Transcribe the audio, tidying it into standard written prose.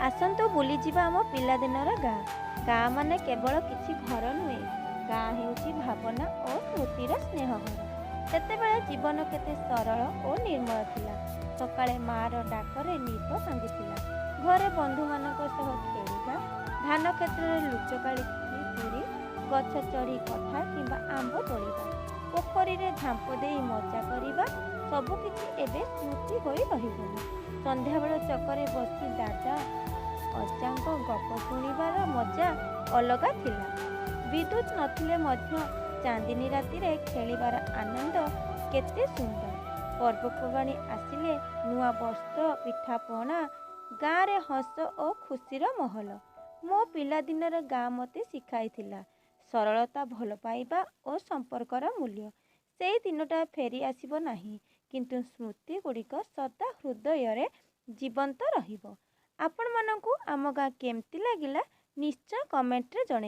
ଆସନ୍ତୁ ବୁଲିଯିବା ଆମ ପିଲାଦିନର ଗାଁ। ଗାଁ ମାନେ କେବଳ କିଛି ଘର ନୁହେଁ, ଗାଁ ହେଉଛି ଭାବନା ଓ ସ୍ମୃତିର ସ୍ନେହ ଘର। ସେତେବେଳେ ଜୀବନ କେତେ ସରଳ ଓ ନିର୍ମଳ ଥିଲା। ସକାଳେ ମାଆର ଡାକରେ ନିଦ ଭାଙ୍ଗୁଥିଲା। ଘରେ ବନ୍ଧୁମାନଙ୍କ ସହ ଖେଳିବା, ଧାନ କ୍ଷେତ୍ରରେ ଲୁଚକାଳି ଚୋରି, ଗଛ ଚଢ଼ି କଥା କିମ୍ବା ଆମ୍ବ ତୋଳିବା, ପୋଖରୀରେ ଝାମ୍ପ ଦେଇ ମଜା କରିବା, ସବୁକିଛି ଏବେ ସ୍ମୃତି ହୋଇ ରହିଗଲା। ସନ୍ଧ୍ୟାବେଳ ଚକରେ ବସି ଦାଦା ଅଜାଙ୍କ ଗପ ଶୁଣିବାର ମଜା ଅଲଗା ଥିଲା। ବିଦ୍ୟୁତ୍ ନଥିଲେ ମଧ୍ୟ ଚାନ୍ଦିନୀ ରାତିରେ ଖେଳିବାର ଆନନ୍ଦ କେତେ ସୁନ୍ଦର। ପର୍ବପର୍ବାଣି ଆସିଲେ ନୂଆ ବସ୍ତ୍ର, ପିଠାପଣା, ଗାଁରେ ହସ ଓ ଖୁସିର ମାହୋଲ। ମୋ ପିଲାଦିନର ଗାଁ ମୋତେ ଶିଖାଇଥିଲା ସରଳତା, ଭଲ ପାଇବା ଓ ସମ୍ପର୍କର ମୂଲ୍ୟ। ସେଇ ଦିନଟା ଫେରି ଆସିବ ନାହିଁ, କିନ୍ତୁ ସ୍ମୃତି ଗୁଡ଼ିକ ସଦା ହୃଦୟରେ ଜୀବନ୍ତ ରହିବ। ଆପଣମାନଙ୍କୁ ଆମ ଗାଁ କେମିତି ଲାଗିଲା, ନିଶ୍ଚୟ କମେଣ୍ଟରେ ଜଣେଇବେ।